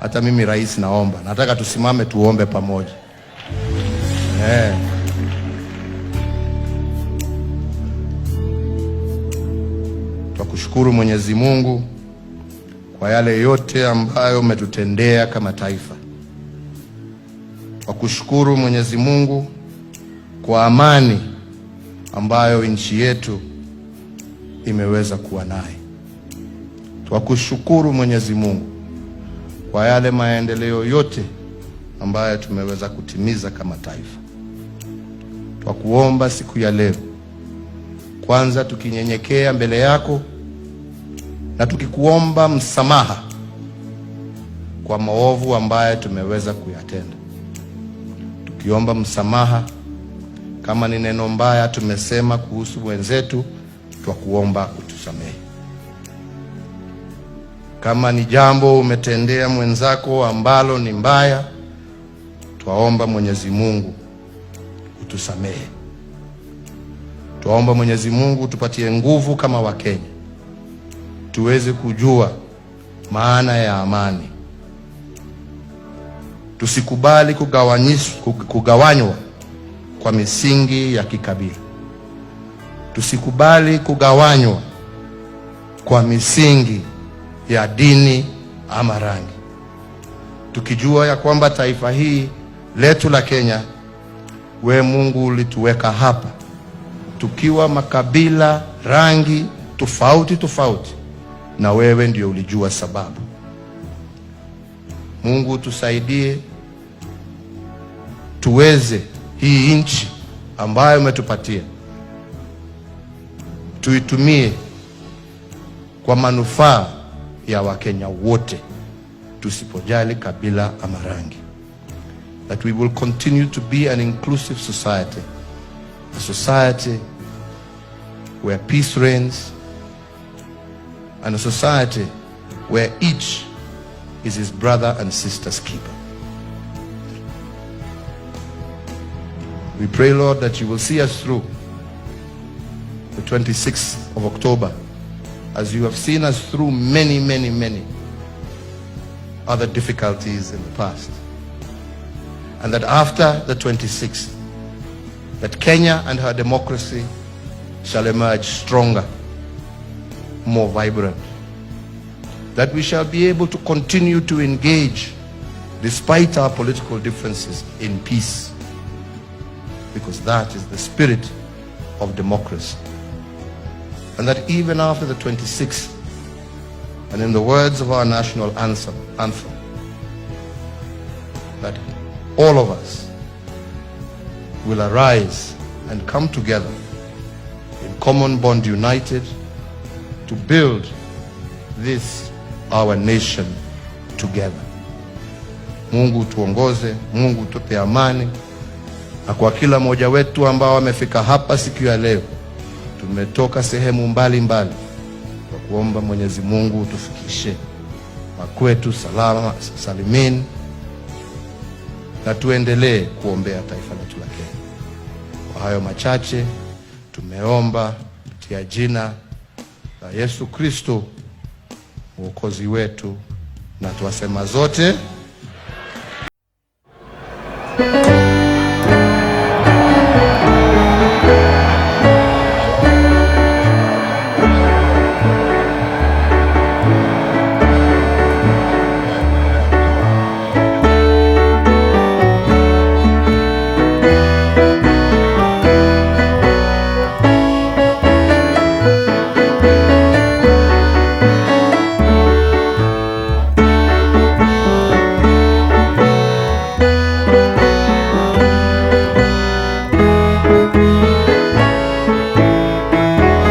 Hata mimi rais naomba, nataka tusimame tuombe pamoja. Eh. Twakushukuru Mwenyezi Mungu kwa yale yote ambayo umetutendea kama taifa. Twakushukuru Mwenyezi Mungu kwa amani ambayo nchi yetu imeweza kuwa naye. Twakushukuru Mwenyezi Mungu kwa yale maendeleo yote ambayo tumeweza kutimiza kama taifa. Twakuomba siku ya leo, kwanza tukinyenyekea mbele yako na tukikuomba msamaha kwa maovu ambayo tumeweza kuyatenda, tukiomba msamaha kama ni neno mbaya tumesema kuhusu wenzetu, twakuomba utusamehe. Kama ni jambo umetendea mwenzako ambalo ni mbaya, twaomba Mwenyezi Mungu utusamehe. Twaomba Mwenyezi Mungu tupatie nguvu kama Wakenya tuweze kujua maana ya amani. Tusikubali kugawanywa kwa misingi ya kikabila. Tusikubali kugawanywa kwa misingi ya dini ama rangi, tukijua ya kwamba taifa hii letu la Kenya, we Mungu ulituweka hapa tukiwa makabila, rangi tofauti tofauti, na wewe ndio ulijua sababu. Mungu tusaidie tuweze hii nchi ambayo umetupatia tuitumie kwa manufaa ya Wakenya wote, tusipojali kabila ama rangi. That we will continue to be an inclusive society, a society where peace reigns, and a society where each is his brother and sister's keeper. We pray, Lord, that you will see us through the 26th of October, as you have seen us through many, many, many other difficulties in the past. And that after the 26th, that Kenya and her democracy shall emerge stronger, more vibrant. That we shall be able to continue to engage, despite our political differences, in peace. Because that is the spirit of democracy. And that even after the 26th, and in the words of our national anthem, that all of us will arise and come together in common bond united to build this our nation together. Mungu tuongoze, Mungu tupe amani, na kwa kila mmoja wetu ambao amefika hapa siku ya leo, tumetoka sehemu mbalimbali, kwa kuomba Mwenyezi Mungu tufikishe makwetu salama salimini, na tuendelee kuombea taifa letu la Kenya. Kwa hayo machache tumeomba kupitia jina la Yesu Kristo Mwokozi wetu, na twasema zote.